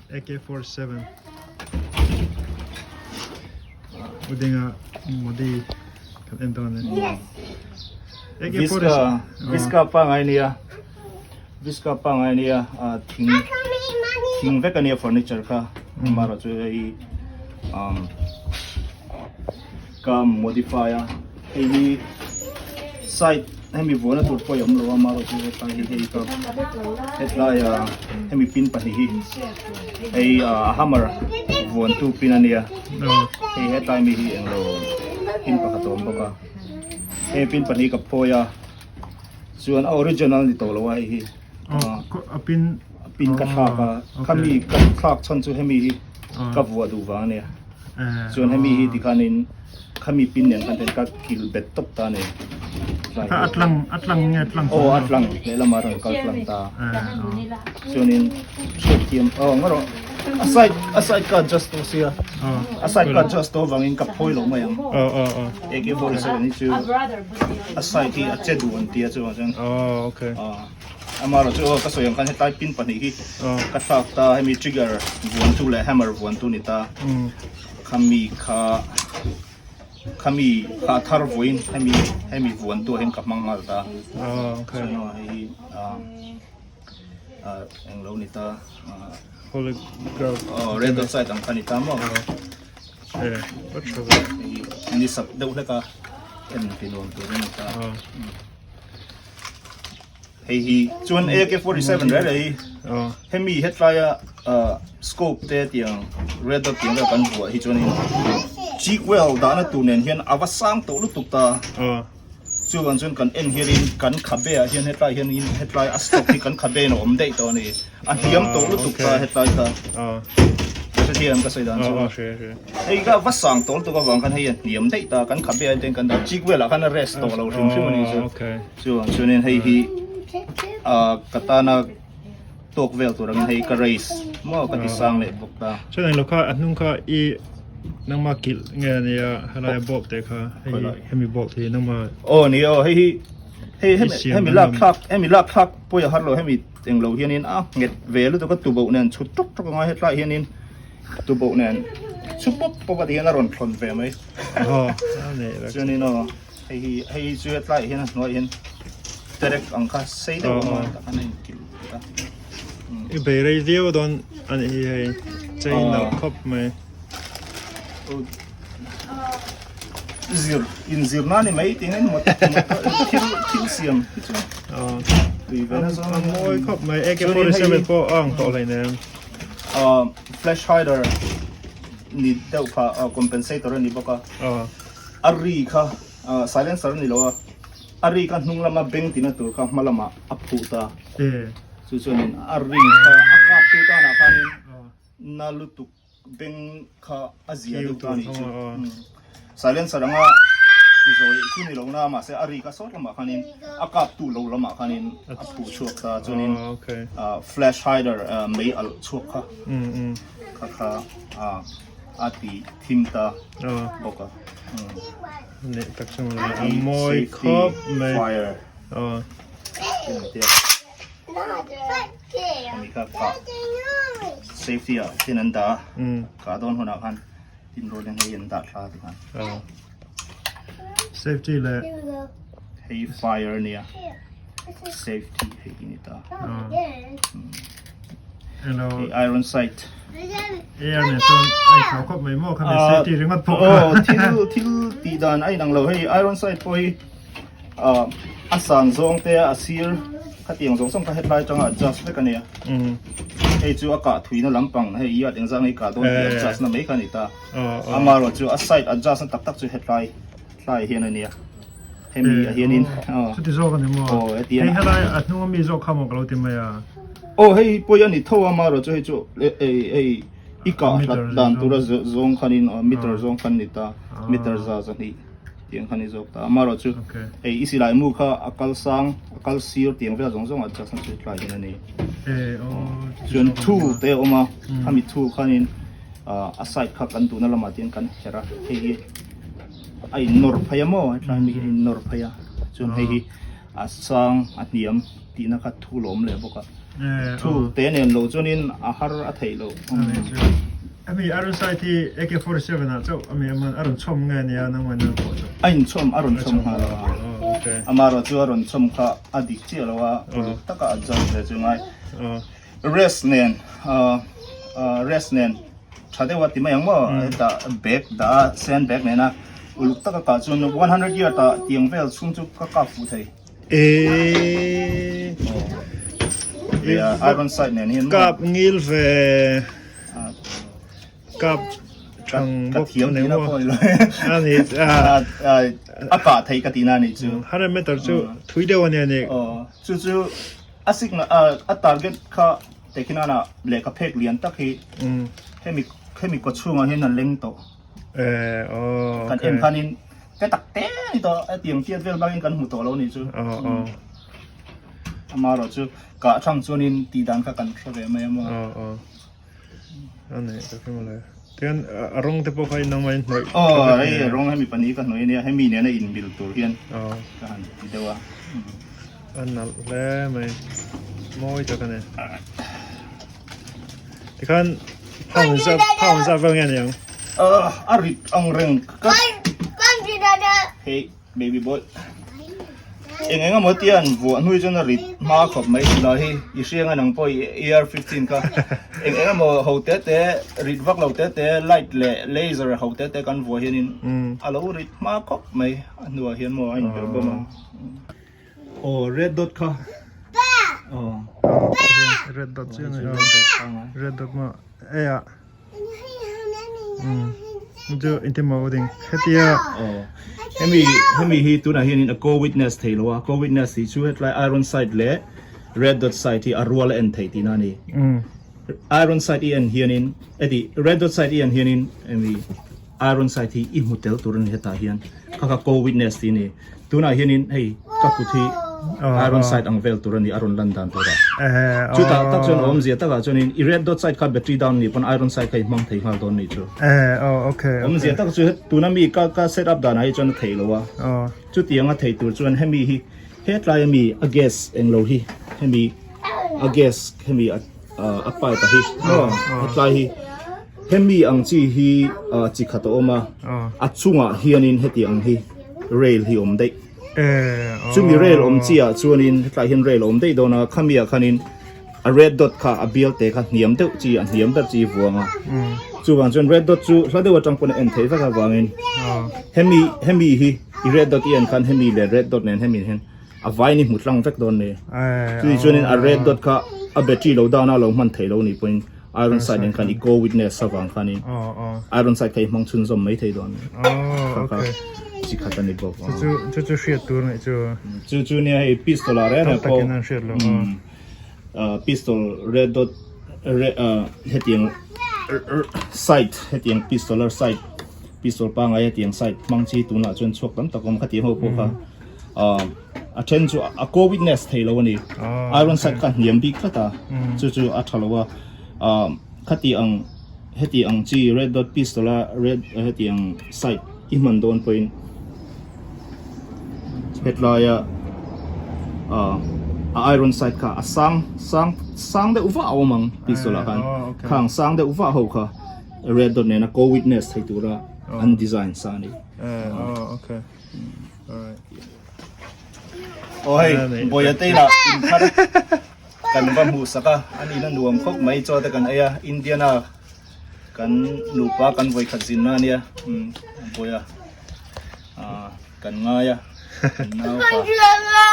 AK-47 Udinga Modi kan en dawn ani. Yes. AK-47 Visca pangai nia Visca pangai nia thing thing vek ania furniture kha mara chu hei ka modify a hei hi side hemi vuahna tur pawh a awm lo a amaherawhchu hetlai hi hei ka hetlai ah hemi pin pahnih hi hei ah hammer vuantu pin a nia hei hetlai mi hi englo pin pakhat a awm bawk a hei pin pahnih ka phawi a chuan a original ni tawh lo a hei hi a pin a pin ka thlak a khami ka thlak chhan chu hemi hi ka vuah duh vang a nia. Chuan hemi hi tikhanin khami pin nen khan ten ka kil bet tawp ta a ni. Kha a tlang a tlang nge tlang Aw a tlang lehlamah a rawn kal tlang ta. Chuanin hriatthiam aw ngaw rawh a side a side ka adjust tawh sia a side ka adjust tawh avangin ka phawi lo mai ang. AK-47 hi chu a side hi a che duh an tia chuvang chuan. Aw okay. Amaherawh chu aw ka sawi ang khan hetlai pin pahnih hi ka thlak ta hemi trigger vuantu leh hammer vuantu ni ta khami kha khami kha a thar vawiin hemi hemi vuantu ah hian ka hmang nghal ta chuan aw hei hi ah englo ni ta aw red dot sight ang kha ni ta maw hei ni sak deuh hlek a en ti nuam tur a ni ta. Hei hi chuan AK-47 reng reng hi hemi hetlaia scope te tiang red dot tiang vel kan vuah hi chuanin G-well dahna tur nen hian a va sang tawh lutuk ta. Chuvang chuan kan en hianin kan khabe ah hian hetlai hianin hetlai a stock hi kan khabe in a awm daih tawh a ni. A hniam tawh lutuk ta hetlai kha. Hrethiam ka sawi dan chu. Hei ka va sang tawh lutuk avang khan hei a hniam daih ta kan khabe ah hian kan dah chik velah khan a rest tawh lo hrim hrim a ni chu. Chuan chuanin hei hi ah ka tana tawk vel tur angin hei ka race maw ka ti sang leh bawk ta. Chuan englo kha a hnung kha i nangma kilh nge a nia helai a bolt te kha hei hemi bolt hi nangma. Aw ni aw hei hi hei hemi lak thlak hemi lak thlak pawi a har lo hemi englo hianin a nghet ve lutuk a tuboh nen chhut tawk tawk anga hetlai hianin tuboh nen chhu pawp pawp a ti hian a rawn thlawn ve mai chuanin aw hei hi hei hi chu hetlai hian a hnuaiah hian terek ang kha sei deuh awm a tah khan a inkilh a. I bei rei viau dawn a nih hi hei chei nalh khawp mai. Zir inzir na ni mai tiin thil thil siam hi chu tui ve na zawng a mawi khawp mai AK-47 pawh a ang tawh hleinem. Flash hider ni deuh kha compensator a ni bawk a a ri kha silencer a ni lo a a ri kha hnung lama beng tina tur kha hma lamah a phuh ta chu chuanin a ri kha a kap tu tanah khanin na lutuk Beng kha a zia deuh ta a nih chu. Silencer anga ti zawi chu ni lo na mahse a ri kha sawt lamah khanin a kap tu lo lamah khanin a phuh chhuak ta chuanin flash hider mei alh chhuak kha kha kha a ti thim ta bawk a. Leh tak chu a mawi khawp mai. Fire. Hemi kha kah safety ah tin an dah a kah dawn hunah khan tin rualin hei an dah thla ti khan safety leh hei fire ania safety hei hi ni ta hello hei iron sight air nen chuan a inthlau khawp mai maw khami safety ringawt pawh aw thil thil tih dan a inang lo hei iron sight pawh hi A san zawng te a sir khatiang zawng zawng kha hetlai atanga adjust vek a nia. Hei chu a kah thuina lampang hei yard engzah nge i kah dawn tih adjust na mai kha a ni ta. Amaherawh chu a side adjust na tak tak chu hetlai tlai hian a nia. Hemi ah hianin Chuti zawk a ni maw? Aw heti Hei helai a hnung ami zawk kha maw ka lo ti mai a. Aw hei pawi a ni tho a amaherawh chu hei chu hei i kah hlat dan tura zawng khanin meter zawng khan a ni ta meter za zahnih. Tiang kha ni zawk ta. Amaherawh chu hei i silai mu kha a kal sang, a kal sir tiang vel zawng zawng adjust na chu tlai hian a ni. Chuan tool te a awm a, khami tool khanin a side kha kan duhna lamah tian kan herh a, hei hi a innawr phei a maw hetlai mi hi a innawr phei a, chuan hei hi a sang a hniam tihna kha tool a awm leh bawk a. Thu te nen lo chuanin a har a theih loh. Hemi a rawn site hi AK-47 ah chauh ami aman a rawn chhawm nge nia nangmah nan pawh chu? A inchhawm a rawn chhawm nghal lo a. Amaherawh chu a rawn chhawm kha a dik chiah lo a, uluk taka adjust ve chu ngai. Rest nen rest nen tha deuh a ti mai ang maw hetah bag dah a sand bag nena uluk taka kah chuan 100 yard ah tiang vel chhung chu ka kap fuh thei. Eee Iron sight nen hian maw? Kap ngil ve kap thang Ka bawk thiam ani tihna maw? pawh ni lo Ani a kah theih ka tihna anih chu. 100 meter chu thui deuh ania ni. Aw chu chu a signal a target kha tekhinana lehkha phek lian tak hi hemi hemi kawchhungah hian a leng tawh. Eh aw Kan en khanin te tak te ni tawh a tiang tiat vel bangin kan hmu tawh lo ni chu. Aw aw. Amaherawh chu kah thang chuanin tih dan kha kan hre ve mai a maw. Aw aw. A nei tak hi mawle. Tihian a rawng te pawh kha inang mai hnawih. Aw hei a rawng hemi pahnih ka hnawih ania hemi nena inmil tur hian Aw. ka han ti deuh a. A nalh hle mai. Mawi tak a ni. Tikhan pound za pound za vel nge ni ang? A rit ang reng ka Hey baby boy Eng eng emaw tian vuah hnui chuan a rit hma khawp mai tunah hi i hriang a nang pawh i AR-15 kha eng eng emaw ho te te rit vak lo te te light leh laser ho te te kan vuah hianin a lo rit hma khawp mai a hnuah hian maw a inperh bawm a. Aw red dot kha aw red dot chu ani red dot maw ei ah chu inti maw ding hetia aw hemi hemi hi tunah hianin a co witness thei lo a co witness tih chu hetlai iron sight leh red dot sight hi a rual a en theih tihna a ni iron sight i en hianin heti red dot sight i en hianin hemi iron sight hi i hmu tel tur a ni hetah hian kha kha co witness tih a ni. Tunah hianin hei ka kut hi iron sight ang vel tur a ni a rawn lan dan turah. Chutah tak chuan awmzia takah chuanin i red dot sight kha battery down nih pawn iron sight kha i hmang thei nghal dawn nih chu. Awmzia tak chu tuna mi ka ka set up danah hi chuan a theih lo a. Chutiang a thei tur chuan hemi hi hetlai ami a gas englo hi hemi a gas hemi a a pipe a hi hetlai hi hemi ang chi hi chi khat a awm a a chungah hianin heti ang hi rail hi awm daih chumi rail awm chi ah chuanin hetlai hian rail awm daih dawn a khami ah khanin a red dot kha a bial te kha hniam deuh chi a hniam ber chi vuang a chuvang chuan red dot chu hla deuh atang pawn a en theih vek avangin hemi hemi hi i red dot i en khan hemi leh red dot nen hemi hian a vain i hmu tlang vek dawn ni chumi chuanin a red dot kha a battery lo down a lo hman theih lo ni pawhin iron sight nen khan i go witness avang khanin iron sight kha i hmang chhunzawm mai thei dawn kha kha chi khat a ni bawk chu chu chu hriat tur nih chu chu chu nia hei pistol ah reng reng pawh takin an hriat loh pistol red dot hetiang sight hetiang pistol a sight pistol pangai hetiang sight hmang chi tunah chuan chhuak tam tak awm khatiang ho pawh kha a then chu a co witness thei lo a ni iron sight kha hniam bik tlat a chu chu a tha lo a khati ang heti ang chi red dot pistol a red heti ang sight i hman dawn pawhin hetlai a a iron sight kha a sang sang sang deuh vah a awm ang pistol ah khan khang sang deuh vah ho kha red dot nena co witness thei tura an design sa a ni. Aw hei Bawia te lah in thar kan va hmuh sak a a nihna nuam khawp mai chaw te kan ei a Indiana kan nupa kan vawi khat zinna a nia Bawia kan ngai a kan naupa.